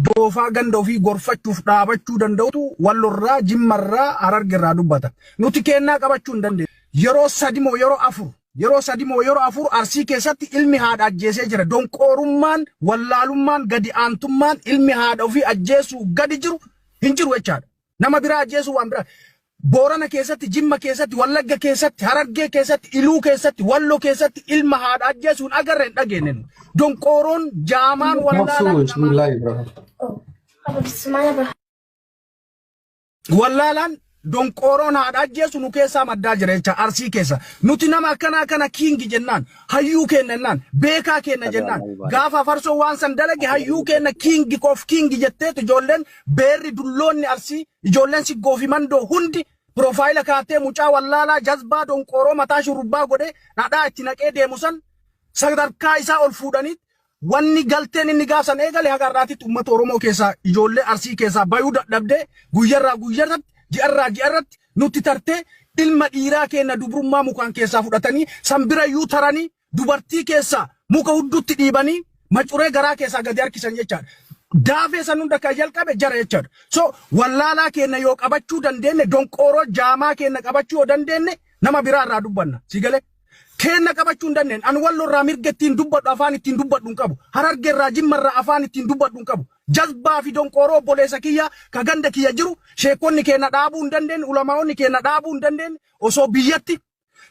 Doofaa ganda ofii gorfachuuf dhaabachuu danda'utu Wallorraa, Jimmarraa, Harargerraa dubbata. Nuti kennaa qabachuu hin dandeenyu. Yeroo 3 moo yeroo 4, yeroo 3 moo yeroo 4 Arsii keessatti ilmi haadha ajjeesee jira. Donqoorummaan, wallaalummaan, gadi aantummaan ilmi haadha ofii ajjeesuu gadi jiru hin jiru jechaadha. Nama biraa ajjeesuu waan biraa. Boorana keessatti, Jimma keessatti, Wallagga keessatti, Harargee keessatti, Iluu keessatti, Wallo keessatti ilma haadha ajjeesuu hin agarre, hin dhageenye nu. Donqooroon jaamaan wallaalaan namaa wallaalaan donqooroon haadha ajjeesu nu keessaa maddaa jira jecha Arsii keessa. Nuti nama akkanaa kana king jennaan, hayyuu kenna jennaan, beekaa kenna jennaan. Gaafa farsoo waan san dalage hayyuu kenna king of king jetteetu ijoolleen beerri dulloonni Arsii, ijoolleen Siggoo fi Mandoo hundi profile kaatee mucaa wallaalaa jazbaa donqooroo mataa shurrubbaa godhee dhadhaa itti naqee deemu san sadarkaa isaa ol fuudhanii wanni galteen inni gaafsan eegale haga har'aatitti uummata Oromoo keessaa, ijoollee Arsii keessaa bayuu dadhabdee guyyarraa guyyarratti, ji'arraa ji'arratti nutti tartee ilma dhiiraa keenya dubrummaa mukaan keessaa fudhatanii, san birayyuu taranii dubartii keessaa muka hudduutti dhiibanii macuree garaa keessaa gadi harkisan jechaadha. Daafee san hunda kan jalqabe jara jechaadha. So wallaalaa keenya yoo qabachuu dandeenye, donqooroo jaamaa keenya qabachuu yoo dandeenye, nama biraa irraa dubbanna. Si galee? Keenna qabachuu hin dandeenye. Ani Walloo irraa mirga ittiin dubbadhu, afaan ittiin dubbadhu hin qabu. Harargee irraa, Jimma irraa afaan ittiin dubbadhu hin qabu. Jazbaa fi donqooroo obboleessa kiyya ka ganda kiyya jiru sheekonni keenya dhaabuu hin dandeenye, ulamaa'onni keenya dhaabuu hin dandeenye, osoo biyyatti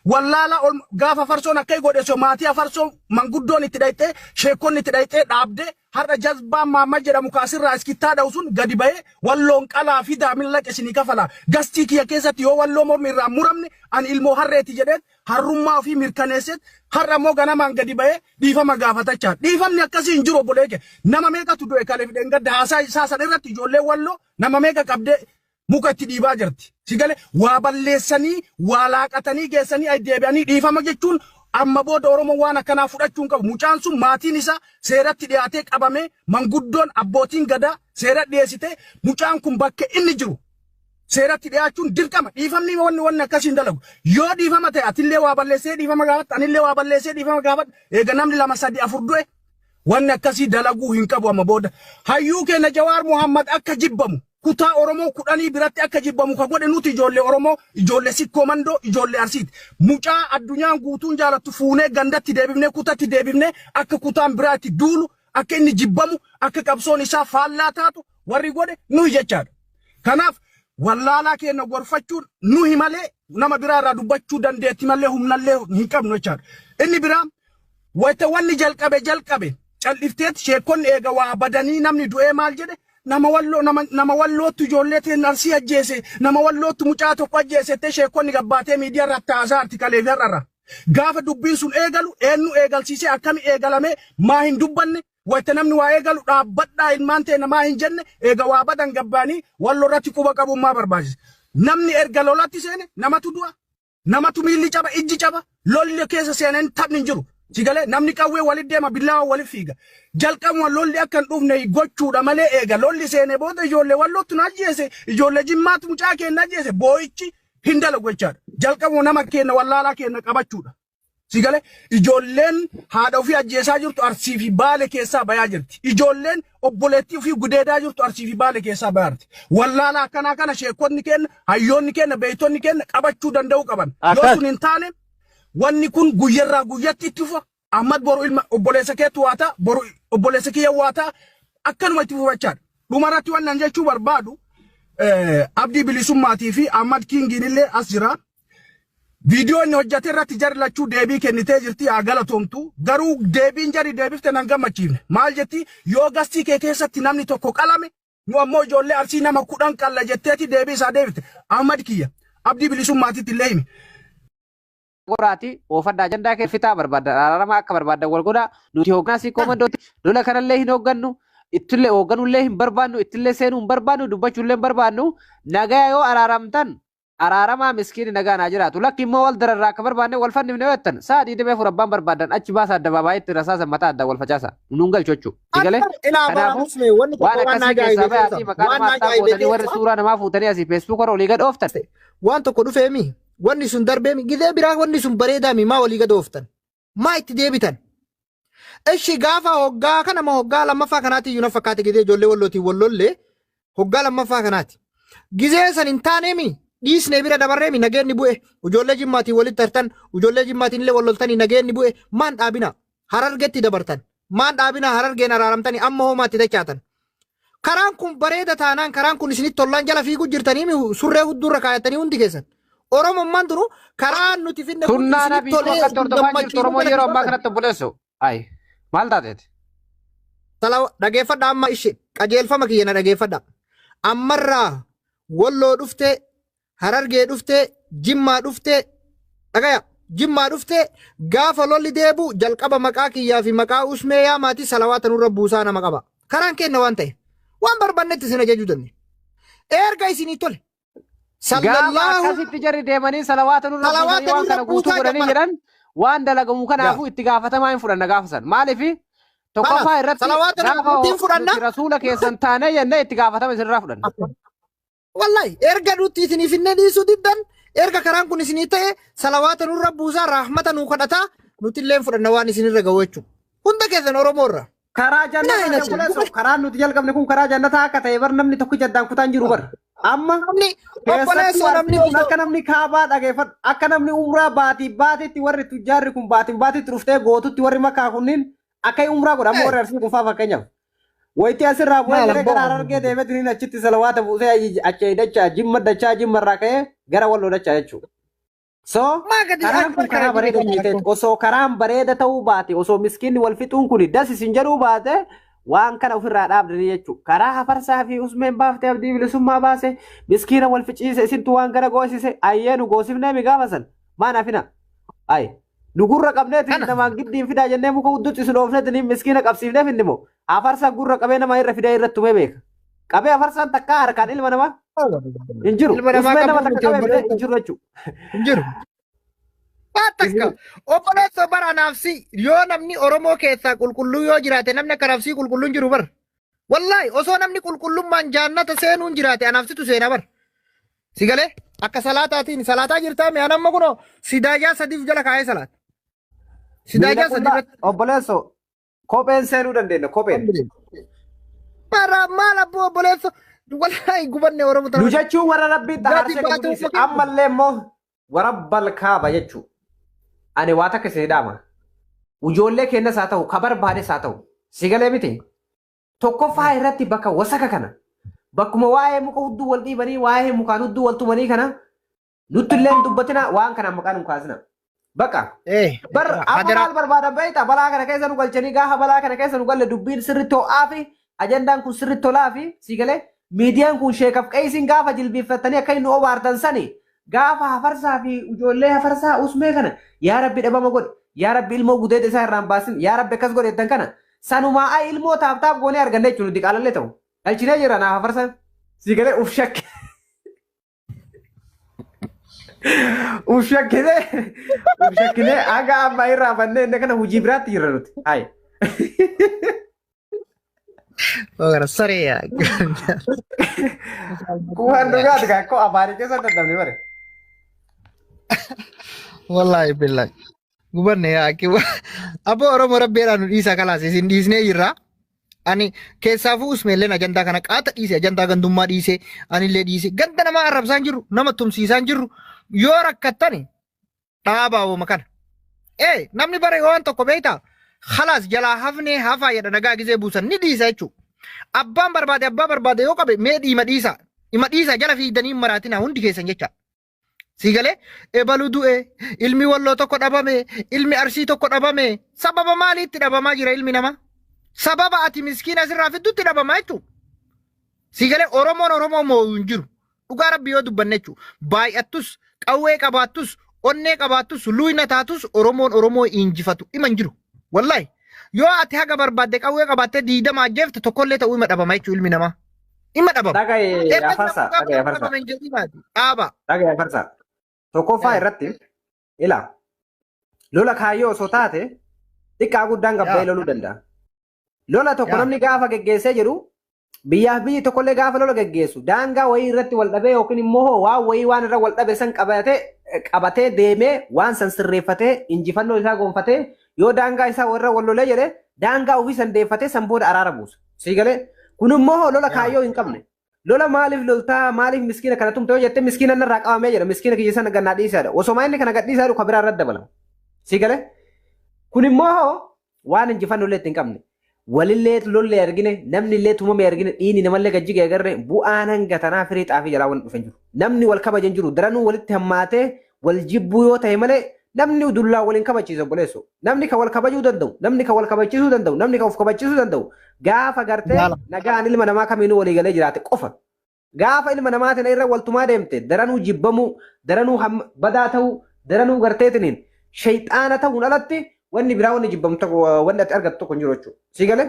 wallaalaa ol gaafa farsoon akka godhe osoo maatii afarsoo manguddoon itti dhayxee, sheekonni itti dhayxee dhaabdee, har'a jazbaan Maamma jedhamu kaasirraa iskittaa dha'u sun gadi ba'ee Walloon qalaa fidaa millaqa isinii kafalaa, gastii kiyya keessatti yoo Walloo mormi irraa muramne ani ilmoo harreeti jedhee harrummaa ofii mirkaneesseet har'a immoo ganamaan gadi ba'ee dhiifama gaafatachaa. Dhiifamni akkasii hin jiru, obbolee kee. Nama meeqatu du'e kaleef dheengadda haasaa isaa san irratti? Ijoollee Walloo nama meeqa qabdee muka itti dhiibaa jirti? Si galee? Waa balleessanii, waa laaqatanii geessanii ay deebi'anii dhiifama jechuun amma booda Oromoon waan akkanaa fudhachuu hin qabu. Mucaan sun maatiin isaa seeratti dhiyaatee qabamee, manguddoon abbootiin gadaa seera dhiyeessitee, mucaan kun bakka inni jiru seeratti dhiyaachuun dirqama. Dhiifamni wanni akkasii hin dalagu. Yoo dhiifama ta'e atillee waa balleessee dhiifama gaafatta, anillee waa balleessee dhiifama gaafadha. Eega namni lama, sadi, afur du'e wanni akkasii dalaguu hin qabu amma booda. Hayyuu keenya Jawaar Muhammad akka jibbamu, kutaa Oromoo 10 biratti akka jibbamu ka godhe nuti ijoollee Oromoo, ijoollee Sikkoo Mandoo, ijoollee Arsiiti. Mucaa addunyaan guutuun jaalattu fuunee gandatti deebifnee, kutatti deebifnee, akka kutaan biraa itti duulu, akka inni jibbamu, akka qabsoon isaa faallaa taatu warri godhe nuyi jechaadha. Kanaaf wallaalaa keenya gorfachuun nuyi malee nama biraa irraa dubbachuu dandeetti malee humnallee hin qabnu jechaadha. Inni biraa wayita wanni jalqabe jalqabe cal'ifteet sheekonni eega waa badanii namni du'ee maal jedhe, nama Walloo, nama Wallootti ijoollee teen Arsii ajjeese, nama Wallootti mucaa tokko ajjeese jettee sheekonni gabbaatee miidiyaa irratti haasaa artikalee fi har'arra. Gaafa dubbiin sun eegalu eenyu eegalsiisee, akkami eegalame, maa hin dubbanne? Wayita namni waa eegalu dhaabbadhaa ilmaan ta'e namaa hin jenne, eega waa badan gabbaanii Walloo irratti quba qabummaa barbaachisa. Namni erga lolatti seene namatu du'a. Namatu miilli caba, ijji caba, lolli keessa seenan taphni hin jiru. Si galee? Namni qawwee walit deema, billaawa walit fiiga. Jalqabuma lolli akka hin dhufne gochuudha malee eega lolli seene booda ijoollee Wallootti nu ajjeese, ijoollee Jimmaatti mucaa keenya ajjeese boo'ichi hin dalagu jechaadha. Jalqabuma nama keenya wallaalaa keenya qabachuudha. Si galee? Ijoolleen haadha ofii ajjeesaa jirtu Arsii fi Baale keessaa bayaa jirti. Ijoolleen obboleettii ofii gudeedaa jirtu Arsii fi Baale keessaa bayaa jirti. Wallaalaa akkanaa kana sheekonni keenya, hayyoonni keenya, beektonni keenya qabachuu danda'uu qaban. Yoo sun hin taane wanni kun guyyarraa guyyatti itti fufa. Ahmad, boru ilma obboleessa keetu waa ta'a, boru obboleessa kiyya waa ta'a. Akkanuma itti fufachaadha. Dhumarratti waan nan jechuu barbaadu, Abdii Bilisummaatii fi Ahmad Kingiin illee as jira. Viidiyoo inni hojjate irratti jarri lachuu deebii kennitee jirti, haa galatoomtu. Garuu deebiin jarri deebifte nan gammachiifne. Maal jetti? Yoo gastii kee keessatti namni tokko qalame nu ammoo ijoollee Arsii nama 10 qalla jetteeti deebii isaa deebifte. Ahmad kiyya, Abdii Bilisummaatitti illee himi. Goraati oofadha, ajandaa kee fixaa, barbaaddan araaramaa, akka barbaaddan wal godhaa. Nuti hoogganaa Sikkoo Mandooti. Lola kanallee hin hooggannu, ittillee hoogganullee hin barbaannu, ittillee seenuu hin barbaannu, dubbachuullee hin barbaannu. Nagaya yoo araaramtan araaramaa, miskiini nagaan haa jiraatu. Lakki immoo wal dararraa, akka barbaanne wal fannifne yoo jettan, sa'a 24 abbaan barbaaddan achi baasa, addabaabaayyitti rasaasan mataa addaan wal facaasa, nuun galchu jechuudha. Egalee Ilaa kanaafuu musne wanni tokko waan waan na akkasii ajaa'ibe keessaa keessa bayaatii maqaa waan namaa na attaa ajaa'ibe gootanii warri keessa suuraa namaa fuutanii asii Facebook irra olii gad ooftan. Waan tokko dhufeemi, wanni sun darbeemi, gizee biraa wanni sun bareedaami, maa walii gad ooftan, maa itti deebitan? Ishi gaafa hoggaa kanama hoggaa lammaffaa kanaati iyyuu na fakkaate gizee ijoollee wallootiin wallollee hoggaa lammaffaa kanaati. Gizee san hin taaneemi dhiisnee bira dabarreemi nageenni bu'e ijoollee jimmaatiin walitti tartan ijoollee jimmaatiin illee walloltanii nageenni bu'e maan dhaabina harargetti dabartan maan dhaabina harargeen araaramtanii amma hoomaatti dachaatan. Karaan kun bareeda taanaan karaan kun isinitti tollaan jala fiiguu jirtanii surree hudduurra kaayatanii hundi keessan. Oromummaan tunu karaan nuti finne kun Sunnaa isinitti nabii tu tolee akkatti isin hordofaa jirtu gammachiisuu Oromoo jala yeroo ammaa fiiguu kanatti obboleessu. Ayi maal taateeti? Dhageeffadha amma ishee qajeelfama kiyya na dhageeffadha. Ammarraa walloo dhuftee harargee dhuftee jimmaa dhuftee dhagaya jimmaa dhuftee gaafa lolli deebu jalqaba maqaa kiyyaa fi maqaa usmee yaamaati salawaata nurra buusaa nama qaba. Karaan kenna waan ta'e waan barbaannetti isin ajajuu dandeenya. Erga isinii tole. Gaafa Sallallahu akkasitti jarri deemanii salawaata nurra buusanii salawaata waan nurra kana guutuu buusaa godhanii jabbana. jedhan waan dalagamu Yaa. kanaafuu itti gaafatamaa hin fudhanna gaafa san. Maaliif tokkoffaa Kanaaf irratti salawaata gaafa nuti fudhanna. nuti rasuula keessan taanee jennee itti gaafatama isinirraa fudhanna. Wallahi erga nuti isiniif hinne dhiisuu diddan erga karaan kun isinii ta'e salawaata nurra buusaa rahmata nuu kadhataa nuti illee fudhanna waan isinirra ga'u jechuudha. Hunda keessan Oromoo irra. Karaa Naa jannataa hin asin. obboleessoo karaan nuti jalqabne kun karaa jannataa akka ta'e bar namni tokko jaddaan kutaan jiru bar. Amma Namni keessattuu obboleessoo namni arsiin kun osoo akka namni kaabaa dhageeffadhu akka namni umraa baatii baatiitti warri tujjaarri kun baatiin baatiitti dhuftee gootutti warri makaa kunniin akka umraa godha amma warri arsii kun faa fakkeenyaaf. Wayitii asirraa bu'ee maal jedhee abbaa gara harargee deemee tuniin achitti salawaata buusee achi dachaa jimma dachaa jimma irraa ka'ee gara walloo dachaa jechuudha. So maa gadi karaan akbar kun karaa karaa bareeda jireenya ta'e akkoo. osoo karaan bareeda ta'uu baate osoo miskiinni wal fixuun kun das isin jedhuu baate waan kana ofirraa dhaabdanii jechuudha. Karaa hafarsaa fi usmeen baaftee abdii bilisummaa baase miskiina wal ficiise isintu waan kana goosise ayyee nu goosifnee mi gaafa san maan hafina. Ayi nu gurra qabneetiin Kana namaan giddiin fidaa jennee muka hudduutti isin oofneetiin miskiina qabsiifneef inni moo hafarsaa gurra qabee nama irra fidee irratti tumee beeka. Qabee hafarsaan takkaa harkaan ilma namaa hin jiru. Ilma namaa Usmeen nama qabuun takka miti qabee fidee hin obboleessoo jiru jechuudha. hin jiru. Waa takka obboleessoo bara anaafsi yoo namni Oromoo keessaa qulqulluu yoo jiraate namni akka anaafsii qulqulluun jiru bara. Wallahi osoo namni qulqullummaan jaannata seenuun jiraate anaafsitu seenaa bara. Si galee akka salaataatiin salaataa jirtaa mi'aan amma kunoo sidaajaa sadiif jala kaa'ee salaata. Miila Sidaajaa sadii qullaa irratti. obboleessoo kopheen seenuu dandeenya kopheen. Bara maal abboo obboleessoo wallahi gubanne Oromoo Nu tana. jechuun warra rabbiin Gadi xahaarsee baatee qabu uffata. ammallee immoo warabbal kaaba jechuudha. Ani waa takka isin dhaama. Ijoollee keenyas haa ta'u ka barbaades haa ta'u si galee miti. Tokkoffaa irratti bakka wasaka kana bakkuma waa'ee muka hudduu wal dhiibanii waa'ee mukaan hudduu wal tumanii kana nutti illee hin dubbatina waan kana maqaan hin kaasina. Bakka bar amma Hadaraa. maal barbaadan beektaa balaa kana keessa nu galchanii gaafa balaa kana keessa nu galle dubbiin sirriitti ho'aa fi ajandaan kun sirriitti tolaa fi si galee miidiyaan kun sheekaf qeesiin gaafa jilbiiffattanii akka inni obaartan sani gaafa hafarsaa fi ijoollee hafarsaa usmee kana yaa rabbi dhabama godhe yaa rabbi ilmoo gudeeda isaa irraan baasin yaa rabbi akkas godhe jettan kana sanumaa ay ilmoo taaf taaf goonee arganne jechuun nuti qaalallee ta'u galchinee jira naaf hafarsan si galee uf shakke uf shakkinee uf shakkinee haga amma irraa fannee inni kana hojii biraatti jira nuti hayi. Ogara saree yaa. Kuwaan dhugaati kaa akkoo afaanii keessa dadhabne bare. Wallahi billahi. Gubanne yaa akki. Abboo Oromoo rabbeedhaan nu dhiisaa kalaas isin dhiisnee jirra. Ani keessaafuu usmeelleen ajandaa kana qaata dhiise ajandaa gandummaa dhiise anillee dhiise ganda namaa arrabsaan jirru nama tumsiisaan jirru yoo rakkattani dhaabaa wooma kana. Ee namni bara waan tokko beektaa khalaas jalaa hafnee hafaa jedha nagaa gisee buusan ni dhiisa jechuudha. Abbaan barbaade abbaa barbaade yoo qabe mee dhiima dhiisa. Ima dhiisa jala fiigdanii hin maraatinaa hundi keessan jecha. Si galee ebalu du'e ilmi walloo tokko dhabame ilmi arsii tokko dhabame sababa maaliitti dhabamaa jira ilmi namaa? Sababa ati miskiina asirraa fiddutti dhabamaa jechuudha. Si galee Oromoon Oromoo moo'u hin jiru. Dhugaa rabbi yoo dubbanne jechuudha. Baay'attus qawwee qabaattus onnee qabaattus luyna taatus Oromoon Oromoo injifatu ima hin jiru. Wallahi yoo ati haga barbaadde qawwee qabaattee 20 ajjeefte tokkollee ta'uu ima dhabama jechuudha ilmi namaa. Ima dhabama. Dhagaye Erga afarsa nama dhagaye afarsa dhabama hin jedhin ati. Dhaaba. dhagaye afarsa. Tokkoffaa irratti ila lola kaayyoo osoo taate xiqqaa guddaan gabbaa'ee Yaa. loluu danda'a. Lola tokko Yaa. namni gaafa geggeessee jedhu biyyaaf biyyi tokkollee gaafa lola geggeessu daangaa wayii irratti wal dhabee yookiin immoo waan wayii waan irra wal dhabe san qabatee deemee waan san sirreeffatee injifannoo isaa gonfatee yoo daangaa isaa warra wal lolee jedhe Daangaa ofii san deeffatee san booda araara buusa. Sii galee? Kun immoo lola kaayyoo hin qabne. Lola maaliif loltaa, maaliif miskiina kana tumte yoo jette, miskiina narraa qabamee jira, miskiina kiyya sana gannaa dhiisaadha. Osoma inni kana gadhiisaa jiru kan biraa irratti dabalama. Sii galee? Kun immoo waan injifannoo illee itti hin qabne. Walillee lollee argine, namni illee tumame argine, dhiini namallee gajjige agarre, bu'aan hanga tanaa firii xaafii jalaa waan dhufe hin jiru. Namni wal kabaja hin jiru. Daranuu walitti hammaatee wal jibbuu yoo ta'e malee namni dullaa waliin kabachiisa obboleessu. Namni kan wal kabajuu danda'u, namni kan wal kabachiisuu danda'u, namni kan of kabachiisuu danda'u gaafa gartee Jaala. nagaan ilma namaa kamiinuu walii galee jiraate qofa. Gaafa ilma namaatiin irra waltumaa deemte daranuu jibbamuu, daranuu badaa ta'uu, daranuu garteetiniin shayxaana ta'uun alatti wanni biraa wanni jibbamtu tokko, wanni ati argattu tokko hin jiru jechuudha. Si galee?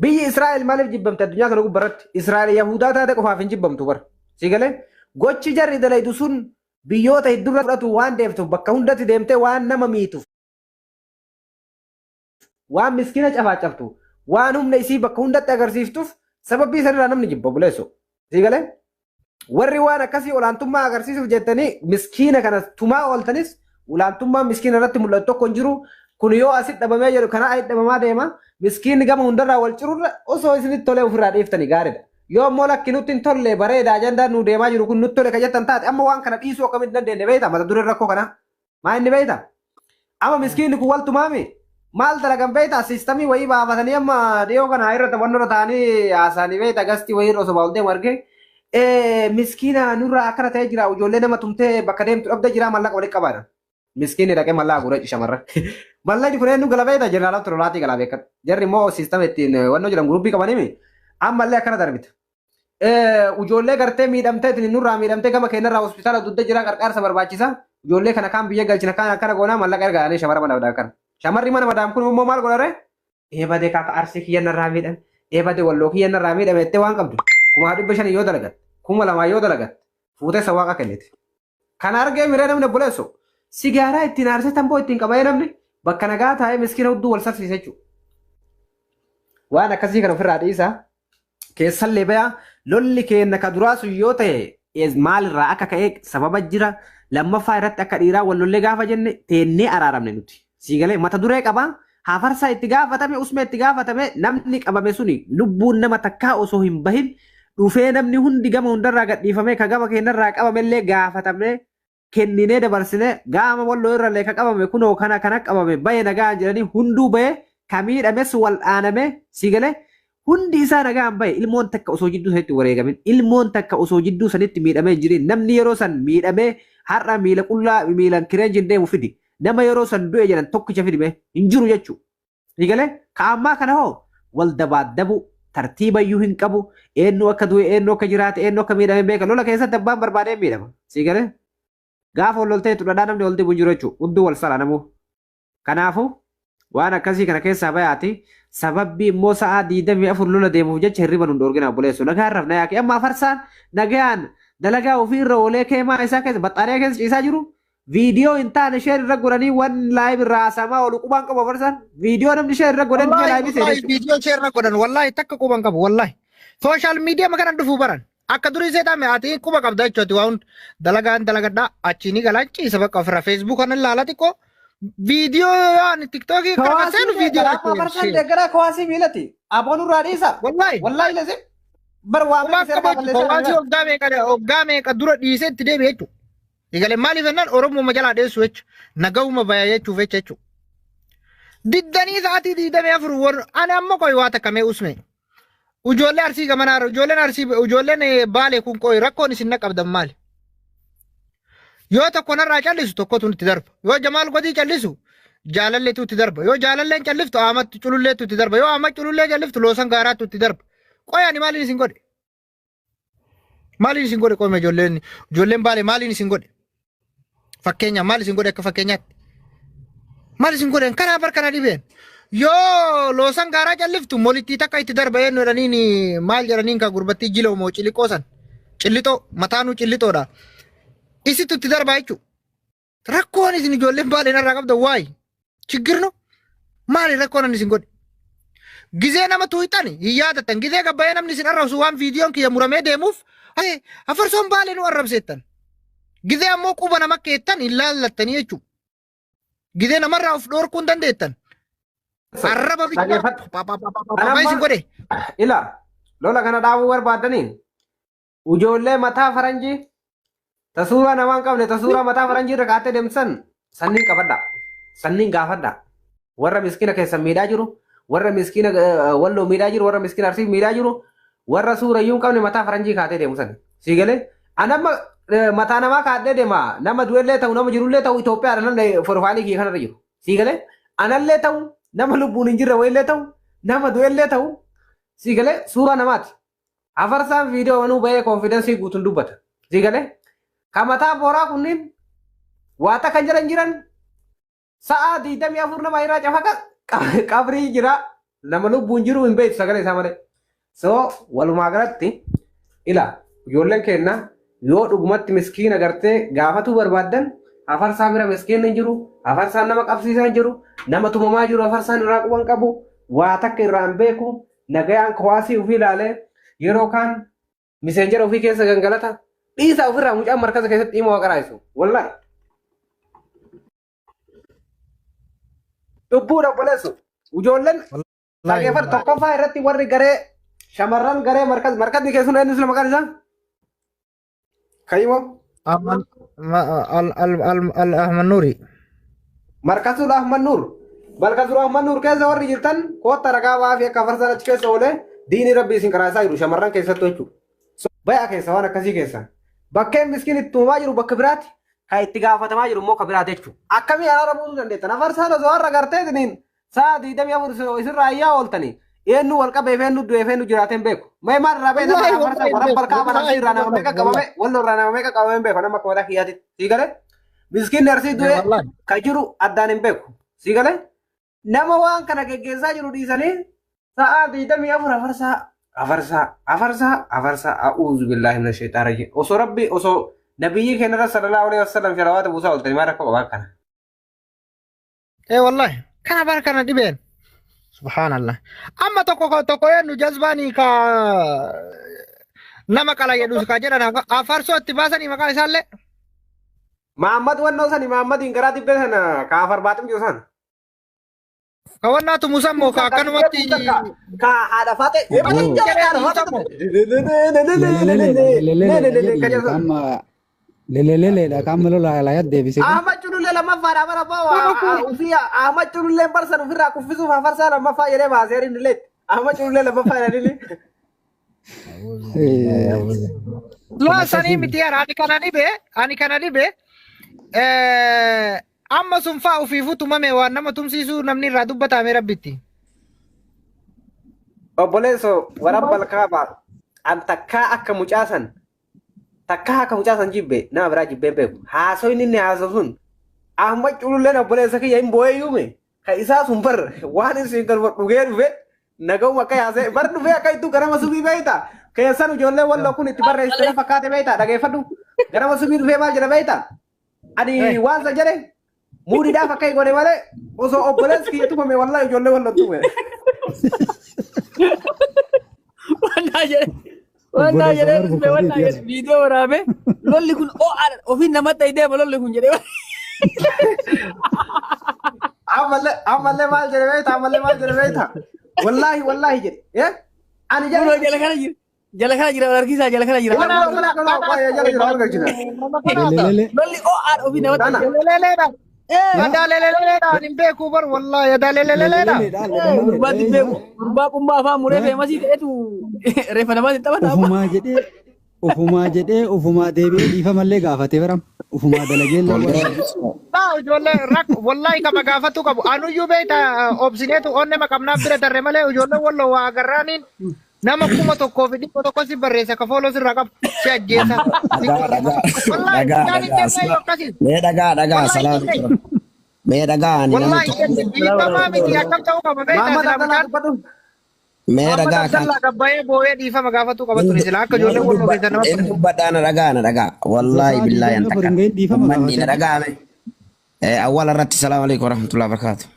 Biyyi Israa'el maaliif jibbamte addunyaa kana gubbaarratti? Israa'el Yahudaa taate qofaaf hin jibbamtu bara. Si galee? Gochi jarri dalaydu sun biyyoota hedduurra fudhatu waan deemtuuf, bakka hundatti deemtee waan nama miituuf, waan miskiina cafaacaftu, waan humna isii bakka hundatti agarsiiftuuf sababii sanirraa namni jibba buleessu. Si galee? Warri waan akkasii olaantummaa agarsiisuuf jettanii miskiina kana tumaa ooltanis olaantummaan miskiina irratti mul'atu tokko hin jiru. Kun yoo asitti dhabamee jedhu kanaa asitti dhabamaa deema. Miskiinni gama hundarraa wal cirurra osoo isinitti tolee ofirraa dhiiftanii gaariidha. Yoo immoo lakki nutti hin tolle, bareeda, ajandaan nu deemaa jiru kun nutti tole ka jettan taate, amma waan kana dhiisuu akkamitti dandeenye beektaa? Mata dureen rakkoo kanaa. Maa inni beektaa? Amma miskiinni kun wal tumaami. Maal dalagan beektaa? System wayii baafatanii amma dhiyoo kana irra taphannoo ta'anii haasa'anii beektaa, gastii wayii irra osoo baa'u deemu argee. Miskiina nurraa akkana ta'ee jira, ijoollee nama tumtee bakka deemtu dhabdee jira, mallaqa walitti qabaadha. Miskiinni dhaqee mallaqa guuree shamarran. Mallaqni kun eenyu gala beektaa? Jeneraal Tololaatii galaa beekan. Jarri immoo system ittiin wannoo jedhan group qabaniimi. Ammallee akkana darbita. Ijoollee gartee miidhamtee nurraa miidhamtee gama keenyarraa hospitaala dugda jira, qarqaarsa barbaachisa. Ijoollee kana kaan biyya galchina, kaan akkana goonaa, mallaqa erga jedhanii shamara mana madaam kana. Shamarri mana madaam kun immoo maal godhare? Eebadee kaafa Arsii kiyya narraa miidhame. Eebadee Walloo kiyya narraa miidhame jettee waan qabdu. 500,000 yoo dalagatte, 2,000 yoo dalagatte fuutee isa waaqa kennite. Kana argee miree namni obboleessu sigaaraa ittiin aarsee tamboo ittiin qabee namni bakka nagaa taa'ee miskiina hudduu wal sarsiise jechuudha. Waan akkasii kana ofirraa dhiisaa. Keessallee bayaa, lolli keenya ka duraa sun yoo ta'e maalirraa akka ka'e sababa jira. Lammaffaa irratti akka dhiiraa wal lollee gaafa jenne teennee araaramne nuti. Siigalee mata duree qabaa. Hafarsaa itti gaafatame, usmee itti gaafatame, namni qabame suni lubbuun nama takkaa osoo hin bahin dhufee namni hundi gama hundarraa gadhiifamee, ka gama keenyarraa qabamellee gaafatamne kenninee dabarsine, gama Walloo irrallee ka qabame kunoo kana kana qabame bahe nagaan jedhanii hunduu bahe, ka miidhames wal dhaaname. Siigalee hundi isaa nagaan bahe, ilmoon takka osoo jidduu sanitti wareegamin, ilmoon takka osoo jidduu sanitti miidhamee hin jirin. Namni yeroo san miidhamee har'a miila qullaa miilan kireenjiin deemu fidi, nama yeroo san du'e jedhan tokkicha fidime hin jiru jechuudha. Siigalee ka ammaa kana hoo wal dabaaddabu tartiibayyuu hin qabu, eenyu akka du'e, eenyu akka jiraate, eenyu akka miidhame beeka. Lola keessatti abbaan barbaadee miidhama. Siigalee gaafa wal loltee dhadhaa namni wal dibu hin jiru jechuudha. Hunduu wal sala namuu. Kanaafuu waan akkasii kana keessaa bayaati. Sababbi immoo sa'aa 24 lola deemuuf jecha hirriba nu dhoorgina obboleessu. Nagaan rafna yaaqi. Amma afarsaan nagaan dalagaa ofii irra oolee keemaa isaa keessa baxxaariyaa keessa ciisaa jiru. Viidiyoo hin taane isheen irra godhanii waan live irraa haasamaa oolu qubaan qabu afarsaan. Viidiyoo namni isheen irra godhan dhufee Wallahi live seene wallahi jechuudha. Viidiyoo ishee irra godhan wallahi takka quban qabu wallahi. Social media kana dhufuu baran. Akka durii seetame ati quba qabda jechuudha, waan dalagaan dalagadhaa achi ni galaa ciisa bakka ofirra Facebook kana ilaala xiqqoo viidiyoo yoo TikTokii kana Kawaasii seenu viidiyoo deeggaraa amma afarsaan deeggaraa kawaasii miilati. Aboon irraa dhiisa. Wallahi. Wallahi lesi. Bar waa Quba meeqa qabu seera kawaasii balleessaa. Waggaa meeqa dura dhiisee itti deebi'e jechuudha. Egalee maaliif jennaan Oromoo jalaa dheessu jechuudha. Nagahuma baya jechuuf jecha jechuudha. Diddanii sa'aatii 24 warra ani amma qoy waa takka mee usme. Ijoollee Arsii gamanaa, ijoolleen Arsii, ijoolleen Baalee kun qoy rakkoon isin na qabdan maali? Yoo tokko narraa callisu tokkotu itti darba. Yoo Jamaal Godii callisu Jaalalleetu itti darba. Yoo Jaalalleen calliftu Ahmad Cululleetu itti darba. Yoo Ahmad Culullee calliftu Loosan Gaaraatu itti darba. Qoy ani maaliin isin godhe? Maaliin isin godhe qoyma ijoolleen Baalee maaliin isin godhe? Fakkeenya maal isin godhe akka fakkeenyaatti? Maal isin godhe karaa bar kana dhibeen? Yoo Loosan Gaaraa calliftu molittii takka itti darba, eenyu jedhaniin, maal jedhaniin, ka gurbattii jiloo moo ciliqoo san cillixoo mataanuu cillixoodha. Isitu itti darba jechuudha. Rakkoon isin ijoolleen Baaleen irraa qabdan waayi. Chiggirno maali rakkoon ani isin godhe? Gizee nama tuuxan hin yaadattan. Gizee gabbayee namni isin arrabsu waan viidiyoon kiyya muramee deemuuf afarsoon Baalee nu arrabseettan. Gizee ammoo quba nama keettan hin laallattanii jechuudha. Gizee namarraa of dhoorkuu hin dandeettan. Arraba bichaa Dhageeffadhu. paappaappaappaappa isin godhe. Ila lola kana dhaabuu barbaadanii ijoollee mataa faranjii ta suuraa namaa hin qabne, ta suuraa mataa faranjii irra kaa'attee deemsan sanniin qabadha. Sanniin gaafadha. Warra miskiina keessan miidhaa jiru, warra miskiina Walloo miidhaa jiru, warra miskiina Arsii miidhaa jiru, warra suura iyyuu hin qabne mataa faranjii kaatee deemu san. Sii galee? Ani amma mataa namaa kaadhee deema. Nama du'ellee ta'u, nama jirullee ta'u, Itoophiyaadha namni profile kiyya kanarra jiru. Sii galee? Anallee ta'u, nama lubbuun hin jirre wayillee ta'u, nama du'ellee ta'u, sii galee, suuraa namaati. Afarsaan viidiyoo manuu bahee confidence guutuun dubbata. Sii galee? Ka mataa booraa kunniin waa takka jiran jiran sa'a 24 nama irraa cafaqa qabrii jira, nama lubbuun jiru hin beektu sagalee isaa malee. So walumaa galatti ila ijoolleen keenya yoo dhugumatti miskiina gartee gaafatuu barbaaddan, afarsaa bira miskiinni hin jiru, afarsaan nama qabsiisaa hin jiru, nama tumamaa jiru afarsaan irraa quban qabu, waa takka irraa hin beeku, nagayaan kowaasii ofii ilaalee yeroo kaan miseenjera ofii keessa gangalata dhiisaa ofirraa mucaan markaza keessatti dhimma waa qaraa'isu. Wallaahi. Cubbuudha obboleessu. Ijoolleen dhageeffatu tokkoffaa irratti warri garee shamarran garee markaz markazni keessuun eenyu sila maqaan isaa? Kayimoo? Al Ahmad Nuuri. Markazul Ahmad Nuur. Markazul Ahmad Nuur keessa warri jirtan kootta ragaa ba'aa fi akka farsaan achi keessa oolee diinii rabbii isin karaa jiru shamarran keessattuu jechuudha. Bayaa keessa waan akkasii keessa. Bakkeen miskiin itti tumamaa jiru bakka biraati. Kan itti gaafatamaa jiru immoo ka biraati jechuudha. Akkamii araara buusuu dandeettan? Afarsaan osoo har'a gartee isiniin sa'a 24 isirraa ayyaa ooltanii eenyu wal qabeef, eenyu du'eef, eenyu jiraatee hin beeku. Mee maal irraa beekna? Wallaahi afarsaa wallaahi warra balkaa wallaahi arsii irraa nama meeqa qabame, Walloo irraa nama meeqa qabame hin beeku nama akka mataa kiyyaatitti. Sii galee? Miskiinni Arsii du'e Wallaahi. ka jiru addaan hin beeku. Sii galee? Nama waan kana geggeessaa jiru dhiisanii sa'a 24 afarsaa afarsaa afarsaa afarsaa, a'uuzu billaahi mina shayxaan rajiim. Osoo rabbi, osoo nabiyyi keenya irra sallallahu alaihi wasallam shalawaata buusaa ooltanii maal rakkoo qabaa kana? Ee wallahi kana bar kana dhibeen. Subhaanallah. Amma tokko tokko eenyu jazbaanii ka nama qala jedhus ka jedhan afarsoo itti baasanii maqaa isaallee. Mahammad wannoo sani, Mahammadiin garaa dibbee sana ka afar baaxim jiru sana. Ka wannaatu musammoo ka akkanumatti. Ka haadha faate. Amma leleleleedha qaama lola laayat deebisee. Ahmad Culullee lammaffaadha bara boo ofii Ahmad Culullee barsan ofirraa kuffisuuf afarsaa lammaffaa jedhee baasee inni illee Ahmad Culullee lammaffaa jedhanii. Loa sanii miti yaara, ani kana dhibe amma sun faa ofiifuu tumame waan nama tumsiisuu namni irraa dubbatame rabbitti. Obboleessoo warabbal kaaba an takkaa akka mucaasan takkaa akka mucaasan jibbe nama biraa jibbee beeku haasoo inni haasoo sun Ahmad Cululleen obboleessa kiyya hin boo'eeyyuume ka isaa sun bar waan isin galma dhugee dhufe naga'uma akka yaasee bar dhufee akka ittuu garama subii beeyta keessan ijoollee Walloo kun itti barreessitee fakkaate beeyta dhageeffadhu garama subii dhufee maal jedha beeyta ani waan san jedhe muudiidhaaf akka godhe malee osoo obboleessi kiyya tumame wallahi ijoollee Walloo tume. Wannaa jedhe. Wannaa Obboleessa jedhee barbu dhufe wannaa kaatee jedhe viidiyoo waraabee lolli kun ho'aadha ofiin namatti deema lolli kun jedhee. Ammallee maal jedhe beekta? Ammallee maal jedhe beekta? Wallaahi wallaahi jedhe. Ani Kunoo jedhe. jala kana jira. Jala kana jira harkisaa jala kana jira. Jala jira wal galchina. Lelelele. Lolli ho'aadha ofiin namatti Kana. Leleleeleedha. Eh Yadaa leleleeleedha ani hin beeku bar wallahi yadaa leleleeleedha. Gurbaa dibbee gurbaa qumbaa afaan muree famous ta'etu reeffa namaatti taphata amma. Ufumaa jedhee ufumaa jedhee ufumaa deebi'ee dhiifamallee gaafatee baram ufumaa dalagee illee Laa ijoollee rak wallahi kama gaafatu qabu anuyyuu beekta obsineetu onne maqamnaaf bira tarre malee ijoollee Walloo waa agarraaniin nama 1100 si barreessa ka follow sirraa qabu si ajjeesa. Dhagaa dhagaa Wallahi dhagaa isaan hin dhagaa jennee akkasii. Mee dhagaa dhagaa Wallahi salaam hin jennee. mee dhagaa ani nama Wallahi hin jenne dhiifamaa miti akkam ta'uu qaba beektaa Mahammad silaa Abdallaa mucaan. dubbadhu. Mee Muhammad dhagaa kan Abdallaa gabbayee boo'ee dhiifama gaafatu qaba ture silaa akka ijoollee Walloo keessa nama hin dubbadhaa na dhagaa na dhagaa wallaahi Osoo billaahi an 24 takka hin gahin dhiifama ummanni na gaafatee. dhagaame awwala irratti salaamu alaikum warahmatullahi wabarakatuh.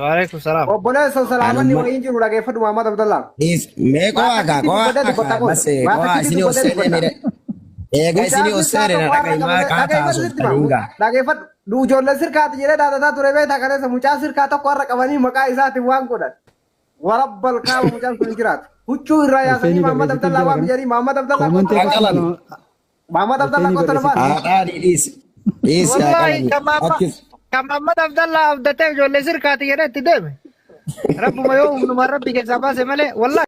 Waalaikum salaam. Obboleessa salaamanni Anumma wayiin jiru dhageeffadhu Mahammad Abdallaa. mee Waa qo'aa kaa takkitti qo'aa dubbadhee kaa dubbata kun. bas Waa qo'aa takkitti isinii dubbadhee obseenee dubbata. miidha Eega Mucaa isinii sirkaa osseere na tokko har'a dhagahi maa qabanii qaataa dhageeffadhu sitti haasoftan hima. hingaa. Dhageeffadhu. Nu ijoollee sirkaati jedhee dhaadataa ture beektaa kaleessa mucaa sirkaa tokko har'a qabanii maqaa isaatiin waan godhan. Warabbal kaaba mucaan sun hin jiraatu. Huccuu irraa yaasanii Alfeenii Mahammad barreessitii Abdallaa jira waan kana. jedhanii Mahammad Abdallaa Koomantii kottu Haa akkasuma qalami. lama Mahammad Abdallaa Alfeenii kottu na barreessitii. baasi. Haadhaa dhiisi. Dhiisi haa Wallahi qalami. kan Mahammad Akki kan Mahammad Abdallah abdatee ijoollee sirkaati jedhee itti deeme. Rabbuma yoo humnuma rabbi keessaa baase malee wallahi.